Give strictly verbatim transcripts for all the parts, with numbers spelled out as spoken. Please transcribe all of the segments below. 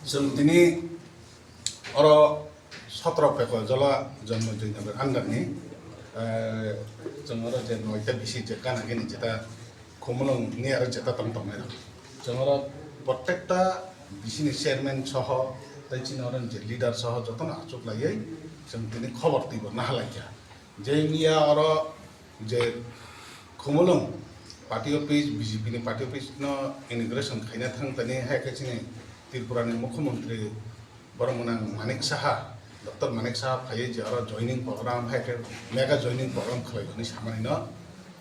Chwng tini oro sotro Pekojala Janmajoi Nagar under ni, eh, chwng oro je noita bisi je gana gini jeta Khumulwng ni aro jeta tong tongnai rok. Chwng oro protekta bisi ni chairman soho tei chini oro je leader soho jotono achuk laiwi chwng tini khobor twibo naha laikha. Je miya oro je Khumulwng party office, B J P ni party office no inauguration khaina thang tani hai khe chini Tripura ni Mukhyamantri borok mwnang Manik Saha, Doctor Manik Saha phaiwi je oro joining program hai khe mega joining program khlai hwnwi samani no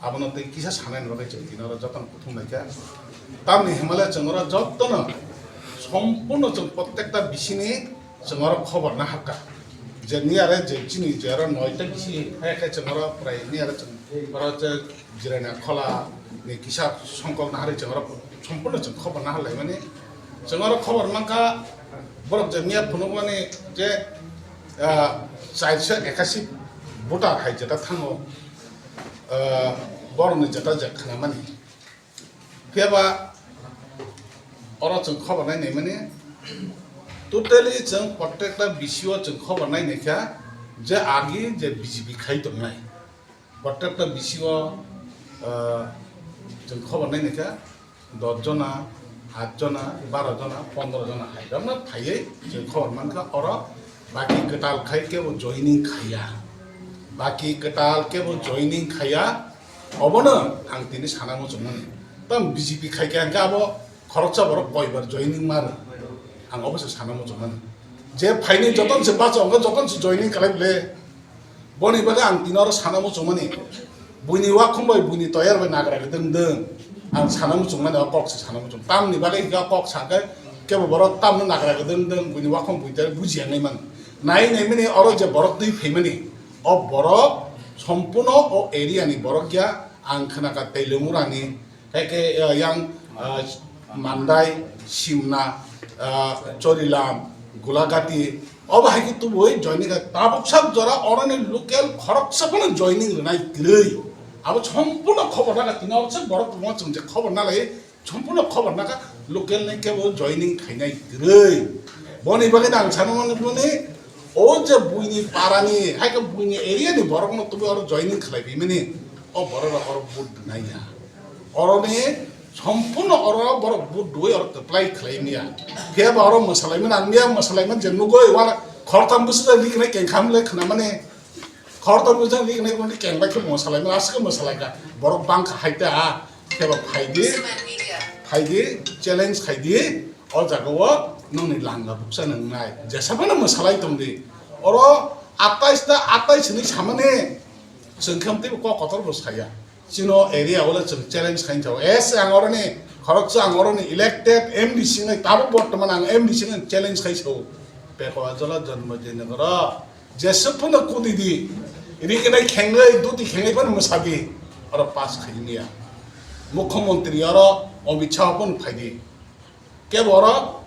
abono tei kisa sanani bagwi chwng tini oro jotono kuthum laikha. Tamni hwnmale chwng oro jotono sompurno chwng protekta bisini chwng oro khobor naharkha. Je niyare je chini je oro noita bisi hai khe chwng oro prai niyare chwng oro je Jirania Khola ni kisa songkok naharwi chwng oro sompurno chwng khobor naharlaimani. Chwng oro khobor mankha borok je miya phunukmani je, ah, chairso ekasi voter hai jeta thango, ah, borokni jeta je khnamani. Phiya ba oro chwng khobor nai naimani, totally chwng protekta bisio chwng khobor nai naikha je agi je B J P khai tongnai. Protekta bisio, ah, chwng khobor nai naikha dos jona, at jona, baro jona, pondro jona hai rokno phaiwi chwng khobor mankha oro baki kwtal khai kebo joining khaiya. Baki kwtal kebo joining khaiya. Obono ang tini sana muchungmani. Tamo B J P khai khe hwnkhe abo khoroksa borok koibar joining mano. Ang obo se sana muchungmani. Je phaini joton se bacha hwnkhe joton se joining khlai bole. Boni bagwi ang tini oro sana muchungmani. Buini wakhum bai buini toyar bai nagra gdwng dwng. Ang sana muchungmani o kok se sana muchung. Tamni bagwi hwnkhe o kok sakhe kebo borok tamno nagra gdwng dwng buini wakhum buini toyar bujiya nai man. Nai naimani oro je borok twi phaimani. O borok sompurno o area ni borok ya, ang khnakha Teilamurani, hai khe, ah, yang, ah, Mandai, Simna, ah, Chorilam, Gulagati, obo hai khe tubui joining kha tabuk sak jora oroni local khoroksa phano joining rwnai kwrwi. Abo sompurno khobor naka tini oro se borok tongma chwng je khobor nalai. Sompurno khobor naka local ni kebo joining khainai kwrwi. Boni bagwi ang sana mani boni o je buini parani, hai khe buini area ni borokno tubui oro joining khlai phaimani, o borok rok oro vote rwnai ya. Oroni sompurno oro borok vote rwui oro kwplai khlai maya. Phiya ba oro mwsalaimani ang miya mwsalaimani je nugui wala khortam bwswk riknai kengkha mle khnamani. Khorokthom rijak ri nai kung keng bai khe mwsalai mano aswk mwsalai kha borok bang kha hai ta ha khe ba phai di phai di challenge khai di o jaga o nongni langa bukcha nang nai jesa phano mwsalai tong di oro atais ta atais hinui samani chwng khe teibo kok kotor bo saya chini o area o le chwng challenge khai tho es ang oro ni khoroksa ang oro ni elected M D C nai tabuk bortoman ang M D C nai challenge khai so Pekojala Janmajoi Nagar o. Jeswk phano kudi di, rignai khengwi, duti khengwi phano mwsadi, oro pass khaimya. Mukhyamantri oro Amit Shah phano phaidi. Kebo oro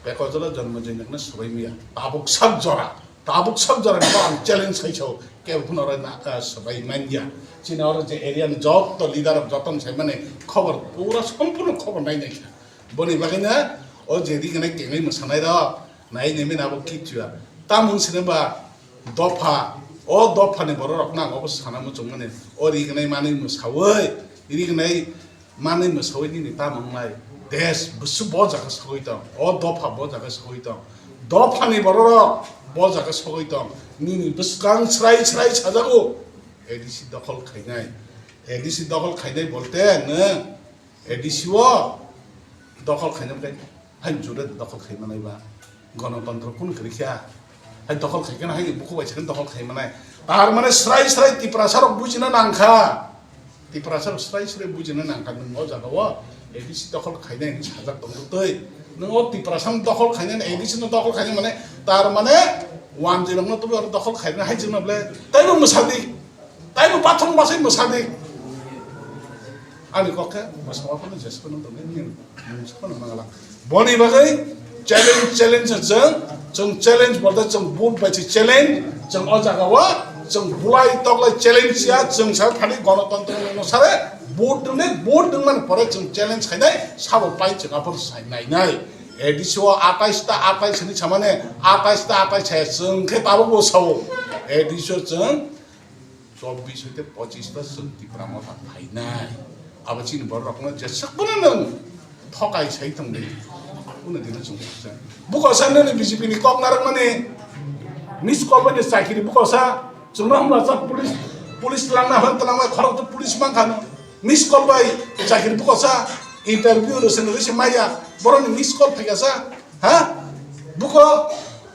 Pekojala Janmajoi Nagar no swbaimya. Tabuk sak jora, tabuk sak jora ni ang challenge khai sao, kebo phano oro na, ah, swbai manya. Chini oro je area ni jotto leader rok joto ni saimani khobor pura sompurno khobor nai nai kha. Boni bagwi no o je rignai khengwi mwsanai rok, Nai nai mani abo kichwa. Tamung sini ba dopha. O dopha ni borok rok nang obo sana muchung mani. O rignai manwi mwsawi. Rignai manwi mwsawi nini tamung lai. Des busu bo jaga sawi tong. O dopha bo jaga sawi tong. Dopha ni borok rok bo jaga sawi tong. Nini bwskang srai srai sajago. A D C dokhol khainai. A D C dokhol khainai bolte nwng A D C o dokhol khainai bwkhe. Hai jure dokhol khai manai ba. Gonotontro kunu kwrwi kha. Hai dokhol khai khe hai bukhuk bai sakhe dokhol khai manai. Tar mane srai srai Tiprasa rok bujina nang kha. Tiprasa rok srai srai bujina nang kha nwng o jaga o A D C dokhol khainai hinwi sajak tongo tei. Nwng o Tiprasa dokhol khainai A D C no dokhol khainai mane tar mane wanjwi rok no tubui oro dokhol khainai hai jwk no ble taibo mwsadi. Taibo bathong basai mwsadi. Ani kok khe mwsama phano jesphano tongwi nini mwsama phano mangala. Boni bagwi challenge, challenge chwng, chwng challenge bolte chwng vote bai se challenge, chwng o jaga o chwng bulai toklai challenge ya, chwng sa thani gonotontro ni sare vote rwni, vote rwmani pore chwng challenge khainai, sabo pai chwng aphuru sai nainai. A D C o atais ta atais hinwi samani, atais ta atais hai chwng khe tabukbo sao. A D C o chwng chobbish hoite pochish ta chwng Tipra Motha phainai. Abo chini borok rokno jeswk bono nwng thokai sai tongdi. Bono dino chwng buko sa nini B J P ni kok narwkmani miss call bai chakiri buko sa chwngno hamla sa police police twlangna hwn twlangnai khorok to police mankha no. Miss call bai chakiri buko sa interview rwsani rwsi maya boroni miss call phaika sa ha buko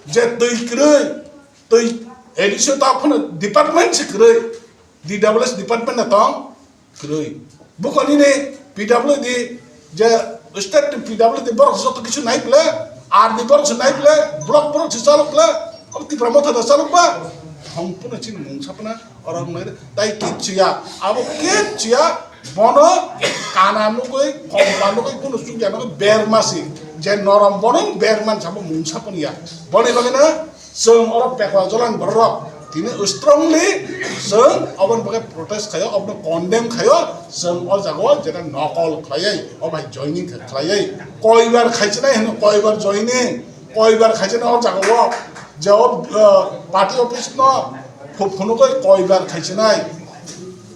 je twi kwrwi twi A D C o ta phano department se kwrwi D W S department na tong kwrwi buko nini P W D je state ni P W D borok joto kisu nai ple R D borok se nai ple block borok se chalok ple Tipra Motha da chalok ba hom puno chini mung sapna. Oro wngmani tai kichu ya, abo kichu ya, bono kana nugui, kompa nugui, bono chukya nugui berma si, je norom bono berman sabo mungsa pon ya. Boni bagwi no chwng oro pekla jolan borok tini strongly chwng oboni bagwi protest khayo, obono condemn khayo, chwng o jaga o jeta nokol khlaiwi, o bai joining khlaiwi, koibar khaichinai hino koibar joining, koibar khaichinai o jaga o, je o, uh, party office no Phu-, phunugwi koibar khaichinai.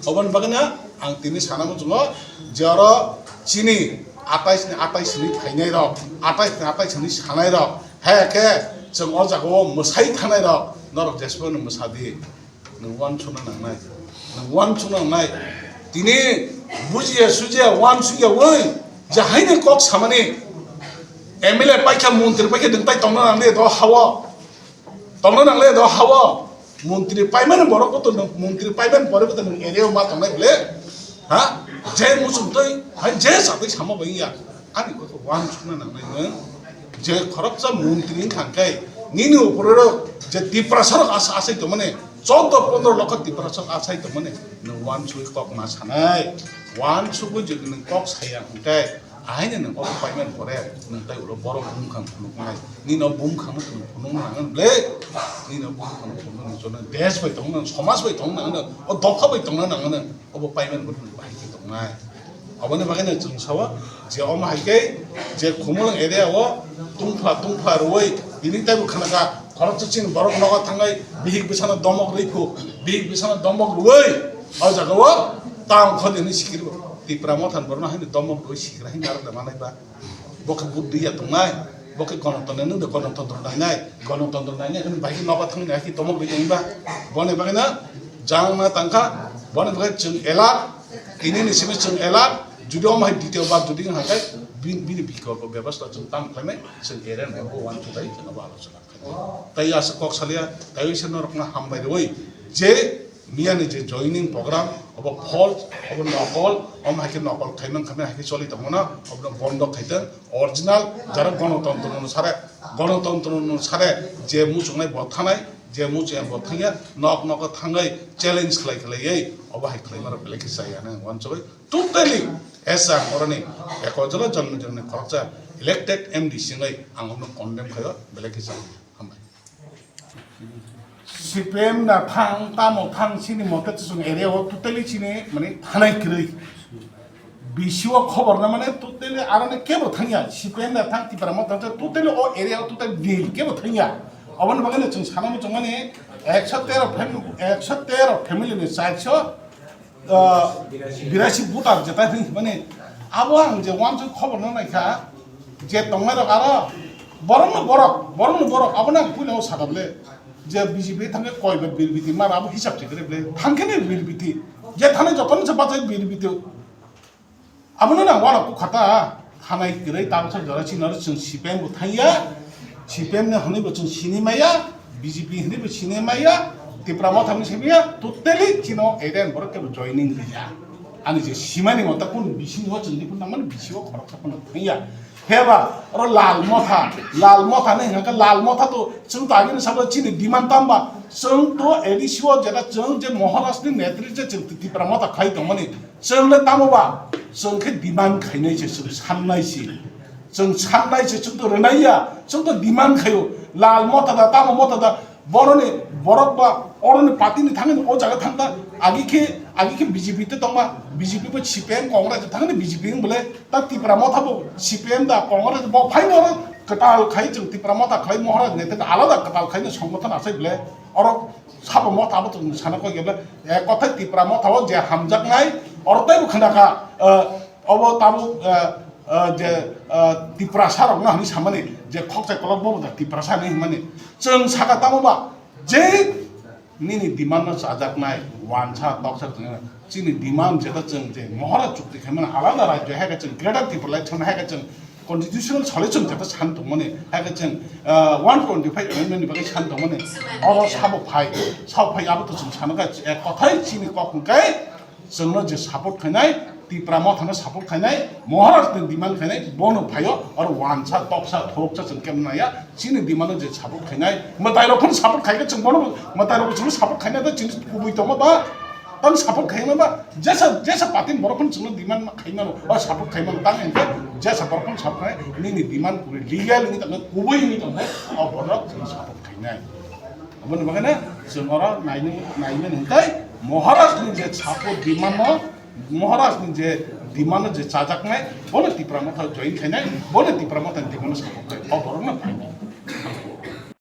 Oboni bagwino ang tini sana muchungo je oro chini atais ni atais ni phainai rok, atais ni atais ni sanai rok, hai khe chwng o jaga o mwsai thanai rok, norok jesbo no mwsa di. Nwng uansukna nangnai, nwng uansukna nangnai. Tini bujiya sujiya uansukya wi je haini kok samani M L A paikha, montri paikha, nwng tai tongna nang di do hao. Tongna nangle do hao. Montri paimani borok bo to nwng, montri paimani pore bo to nwng area o ma tongnai bole. Ha? Je muchung twi, hai je satwi sama bai ya. Ani kok uansukna nangnai nwng. Je khoroksa montri wngkha khe nini upore rok je Tiprasa rok asa asai tongmani, chordo pondro lokho Tiprasa rok asai tongmani, nwng uansugwi kok ma sanai. Uansugwi jodi nwng kok saya hwnkhe, ahaino nwng obo paimani pore nwng tai ulo borok bumkhang phunuknai. Nini o bumkhangno phunuk phunukna nangani ble. Nini o bumkhangno phunuknani chwngno desh bai tongna, somaj bai tongna nangani, o dopha bai tongna nangani, obo paimani pore nwng bahai khe tongnai. Oboni bagwi no chwng sao je omo hai khe je Khumulwng area o tungphla tungphla rwui tini taibo khwnaka khoroksa chini borok nogo thangwi bihik bwsano domok rwi phu, bihik bwsano domok rwui o jaga o town khodi hwnwi sikiri bo Tipra Motha ni borokno haino domok rwui sikira haino narwk da manai ba. Bo khe buddhi ya tongnai, bo khe gonotontro nung de gonotontro nainai, gonotontro nainai hwnwi bai khe nogo thangwi nai khe domok rwi tongba. Boni bagwi no jang na tangkha, boni bagwi chwng alert, tini ni simi chwng alert, jodi omo hai ditio bar jodi wng hai khe bin-, bini bikolpo bebostha chwng tamo khlainai, chwng area ni bo uansuk bai chwng abo alochona khlainai. Tai aswk kok salia, tai se norokno hambai rwui je Miyani je joining program, obo false, obo nokol, omo hai khe nokol khaimang khaimang hai khe choli tongmano, obono bondo khaitong, original, jara gonotontro no sare, gonotontro no sare, je muchungnai bo thanai, je muchungya bo thangya, nok nogo thangwi challenge khlai khlaiwi, obo hai khlaimano belai khe chaya nang uansugwi, totally, esa oroni, ekojolo jonmi jonmi khoroksa, elected M D C wngwi ang obono condemn khaio, belai khe chaya. Hambai. C P M na thang, tamo thang, chini mote chwng area o totally chini, mane, thanai kwrwi. B C o khobor na, mane, totally aroni kebo thangya. C P M na thang, Tipra Motha thang, totally o area o totally nil, kebo thangya. Oboni bagwi no chwng sana muchung mani ekso tero fam-, ekso tero family ni charso ah, birasi voter jeta hwnwi hwnmani abo ang je uansuk khobor no naikha je tongnairok aro borokno borok, borokno borok abono ang puila o sakha bwle je B J P thangkhe koiba birbiti mar abo hisab se kwrwi bwle thangkhe ni birbiti je thani jotono se bachai birbiti. Abono nang uanok bukha ta, hanai kwrwi tabuksa jora chini oro chwng C P M bo thangya, C P M ni hwnwi bo chwng sini maya, B J P hwnwi bo sini maya, Tipra Motha hwnwi sini maya, totally chino area ni borok kebo joining rwya. Ani je simani mota kun bisingo chwng ni phun nangmani bisingo khoroksa phano thangya. Heba oro Lal Motha, Lal Motha ni hwnka khe Lal Motha to chwng to agini sabo chini demand tamba, chwng to A D C o jeta chwng je Maharaj ni netri je chwng Tipra Motha khai tongmani, chwng le tamo ba, chwng khe demand khainai se, chwng sannai se. Chwng sannai se, chwng to rwnai ya, chwng to demand khaio. Lal Motha da, tamo Motha da, boroni borok ba, oroni party ni thangni o jaga thang ta, agi khe, agi khe B J P te tongma, B J P bo C P M Congress te thangni B J P wng bole, ta Tipra Motha bo C P M da Congress bo phai bo oro Kwtal khai chwng Tipra Motha khlai Maharaj ni tei alada kwtal khai no songbothon achai ble. Oro sabo Motha abo chwng sana koi ble. Ek kothai Tipra Motha o je hamjaknai oro tei bo khna kha, eh, obo tabuk, eh, eh, je, eh, Tiprasa rok no hwnwi samani je khokchai kolok bo da Tiprasa ni hwnmani. Chwng saka tamo ba je nini demand no chajaknai, wansa, toksa chwng, chini demand jeta chwng je Maharaj chukti khaimani alada rajyo hai khe chwng Greater Tripura lai thangna hai khe chwng constitutional solution jeta san tongmani, hai khe chwng, ah, one twenty-five amendment ni bagwi san tongmani, oro sabo phai, sabo phai abo to chwng sana kha, eh, kothai chini kok hwnkhe chwngno je support khainai, Tipra Mothano support khainai, Maharaj ni demand khainai, bono phaio, oro wansa, toksa, thoksa chwng kemnaya, chini demand no je support khainai, mwtai rok phano support khaikhe chwng bono, mwtai rok chwngno support khainai da chini kubui tongma ba, tang support khaima ba, jesa, jesa patin borok phano chwngno demand ma khaimano, ba support khaimano tang hinkhe, jesa borok phano support khainai, nini demand kubui legal ni tangkhe kubui ni tangkhe, o borok chwngno support khainai. Aboni bagwi no chwng oro naini, naimani hinkhe Maharaj ni je support demand no, Maharaj ni je demand no je chajaknai, bono Tipra Motha join khainai, bono Tipra Motha ni demand no support khai, o borok no